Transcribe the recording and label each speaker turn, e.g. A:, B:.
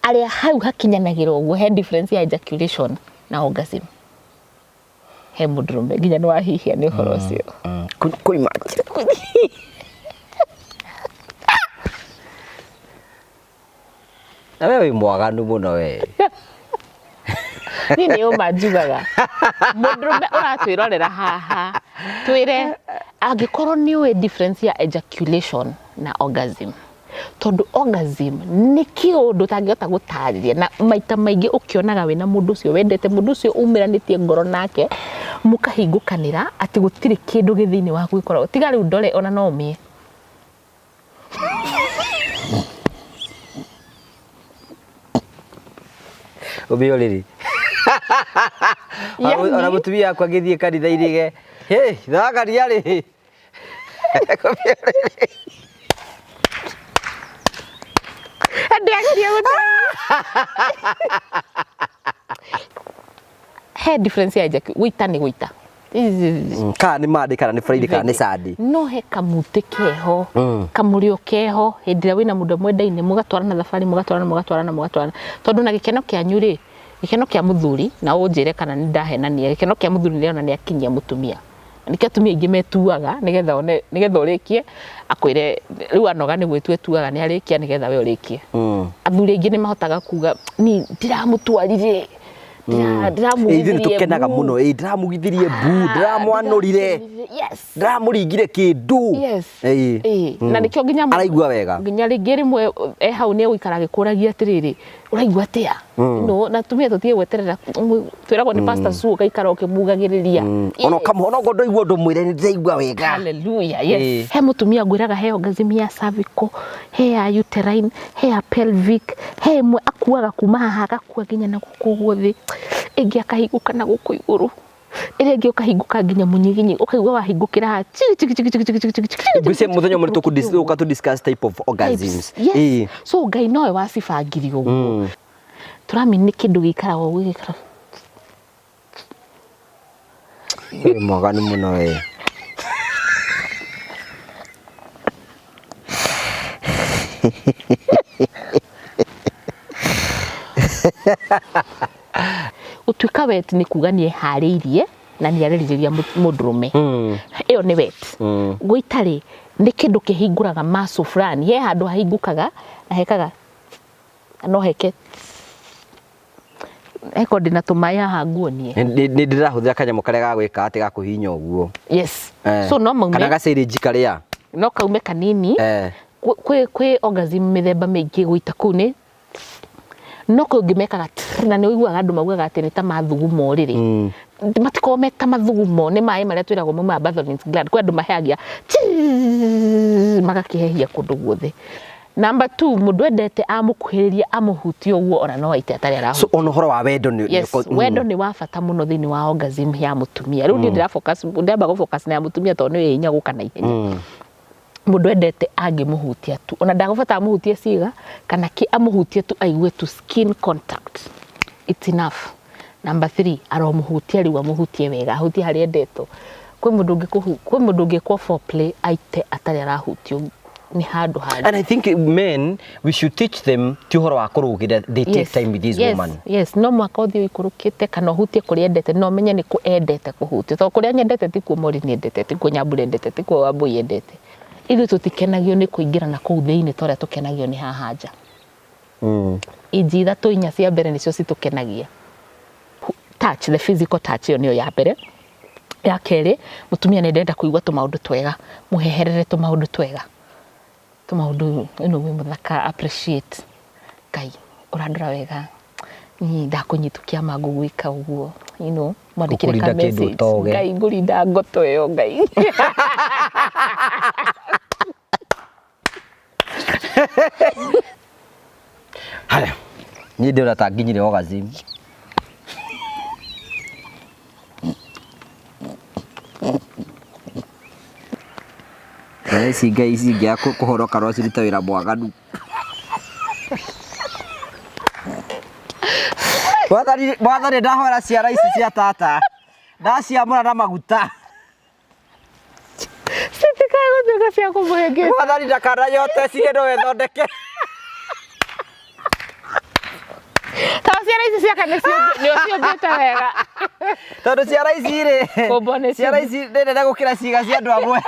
A: Arĩa hau hakinyanagĩra ũguo he difference ya ejaculation na orgasm. He mũndũrũme nginya nĩ wahihia nĩ ũhoro ũcio.
B: Kũima. Na we wĩ mwaganu mũno we.
A: Niĩ nĩ ũma njugaga. Mũndũrũme ũratwĩrorera haha, twĩre angĩkorwo nĩ ũĩ difference ya ejaculation na orgasm. Tondũ orgasm nĩ kĩũndũ ũtangĩhota gũtarĩria na maita maingĩ ũkĩonaga wĩna mũndũ ũcio wendete, mũndũ ũcio umĩranĩtie ngoro nake, mũkahingũkanĩra atĩ gũtirĩ kĩndũ gĩ thĩinĩ waku gĩkoragwo, tiga rĩu ndore ona no ũmĩe.
B: Ũmĩe ũrĩrĩ.
A: Yani-
B: Ona mũtumia wakwa agĩthiĩ kanitha-inĩ ge, hĩ, thakaria rĩ.
A: Ndĩrageria He difference ya ejacu gũita nĩ gũita.
B: Kana nĩ Monday kana nĩ Friday kana nĩ Sunday.
A: No he kamutĩ keho, kamũrĩo keho hĩndĩ ĩrĩa wĩna mũndũ mwendaine mũgatwarana thabarĩ mũgatwarana mũgatwarana mũgatwarana tondũ na gĩkeno kĩanyu rĩ, gĩkeno kĩa mũthuri na ũnjĩre kana nĩ ndahenania, gĩkeno kĩa mũthuri nĩ rĩrĩa ona nĩ akinyia mũtumia. Nĩkĩo atumia aingĩ metuaga nĩgetha one nĩgetha ũrĩkie akwĩre rĩu anoga nĩ gwĩtua etuaga nĩ arĩkia nĩgetha we ũrĩkie. Athuri aingĩ nĩ mahotaga kuga niĩ ndiramũtwarire
B: Ithuĩ nĩ tũkenaga mũno ĩ ndĩramugithirie mbu ndĩramwanũrire
A: Yes.
B: ndĩramũringire kĩndũ
A: Yes.
B: Ĩĩ.
A: Ĩĩ. Na nĩkĩo nginya mũndũ-
B: Araigua wega.
A: Nginya rĩngĩ rĩmwe e hau nĩ egũikara agĩkũragia atĩrĩrĩ ũraigua atĩa no na atumia tũtige gweterera twĩragwo nĩ pastor Sue ũgaikara ũkĩmugagĩrĩria
B: Ona ũkamũhe ona okorwo ndũraigua ũndũ mwĩre nĩ ndĩraigua wega.
A: Hallelujah, yes.
B: Ĩĩ.
A: He mũtumia ngwĩraga he orgasm ya cervical, he ya uterine, he ya pelvic, he ĩmwe akuaga kuma haha agakua nginya na gũkũ ũguo thĩ, ĩngĩ akahingũka na gũkũ igũrũ. Ĩrĩa ĩngĩ ũkahingũka nginya mũnyiginyi ũkaigua wahingũkĩra haha chigi chigi chigi chigi chigi chigi chigi chigi
B: Ngwĩciria mũthenya ũmwe nĩ tũgũka tũ discuss type of orgasms.
A: Yes.
B: Ĩĩ.
A: So Ngai nowe wacibangire ũguo. Tũramini nĩ kĩndũ gĩikaraga ũguo gĩgaikara.
B: Wĩ mwaganu mũno we.
A: Gũtuĩka wet nĩ kuga nĩ eharĩirie na nĩ arerirĩria mũndũrũme. Ĩyo nĩ wet. Gũita rĩ, nĩ kĩndũ kĩhingũraga muscle fulani. He handũ hahingũkaga na hekaga no heke heko ndĩna tũmaĩ haha nguonie.
B: Nĩ ndĩrahũthĩra kanyamũ karĩa ga gwĩka atĩ ga kũhihinya ũguo.
A: Yes. So no maume.
B: Kana gasyringe karĩa.
A: No kaume kanini. Kwĩ orgasm mĩthemba mĩingĩ gũita kũu nĩ no kwĩ ũngĩ mekaga tr na nĩ ũiguaga andũ maugaga atĩ nĩ ta mathugumo rĩrĩ mm. matikoragwo me ta mathugumo nĩ maĩ marĩa twĩragwo maumaga Bartholin's gland kwĩ andũ maheagia magakĩhehia kũndũ guothe. Number two, mũndũ endete amũkuhĩrĩria amũhutie ũguo ona no aite atarĩ arahutia.
B: So ona ũhoro wa wendo nĩ
A: Yes, wendo nĩ wa bata mũno thĩinĩ wa orgasm ya mũtumia. Rĩu niĩ ndĩra focus ndĩramba gũ focus na ya mũtumia tondũ nĩyo ĩ hinya gũka na ihenya. Mũndũ endete angĩmũhutia tu, ona ndagũbatara amũhutie ciĩga kana kĩ, amũhutie tu aigue tu skin contact, it's enough. Number three, aromũhutia rĩu amũhutie wega, ahutie harĩa endetwo. Kwĩ mũndũ ũngĩkũhu, kwĩ mũndũ ũngĩkwo foreplay aite atarĩ arahutio nĩ handũ hangĩ.
B: And I think men, we should teach them ti ũhoro wa kũrũgĩra, they take time with this
A: yes,
B: woman.
A: Yes, no mũhaka ũthiĩ ũikũrũkĩte kana ũhutie kũrĩa endete na ũmenye nĩ kũ endete kũhutio. Tondũ kũrĩa nyendete tikuo Maureen endete, tikuo Nyambura endete, tikuo Wambũi endete. Ithuĩ tũtikenagio nĩ kũingĩra na kũu thĩinĩ ta ũrĩa tũkenagio nĩ haha nja. Inji ithatũ inya cia mbere nĩcio citũkenagia. Touch, the physical touch ĩyo nĩyo ya mbere. Ya kerĩ, mũtumia nĩ ndenda kũigua tũmaũndũ twega, mũheherere tũmaũndũ twega. Tũmaũndũ you know, wĩ mũthaka, appreciate. Ngai, ũrandora wega, niĩ ndakũnyitwo kĩama ngũgwĩka ũguo, you know, mwandĩkĩre ka
B: Ngũkũrinda kĩndũ
A: message.
B: ũtoge.
A: Ngai ngũrinda ngoto ĩyo Ngai.
B: Haya. Niĩ ndĩrona ta nginyire orgasm. Ciana ici ngai ici ingĩaga kũhoroka no cirute wĩra mwaganu. Mwathani mwathani ndahoera ciana ici cia tata. Ndaciamũra na maguta.
A: Citikae gũtuĩka cia kũmũhĩngĩca.
B: Mwathani ndakanayote cirĩ no ethondeke.
A: Ciara ici ciaka nĩ ciũmbĩte wega.
B: Tondũ ciara ici rĩ,
A: Kũmbwo nĩ
B: ciara ici nĩ nene gũkĩra ciĩga cia andũ amwe.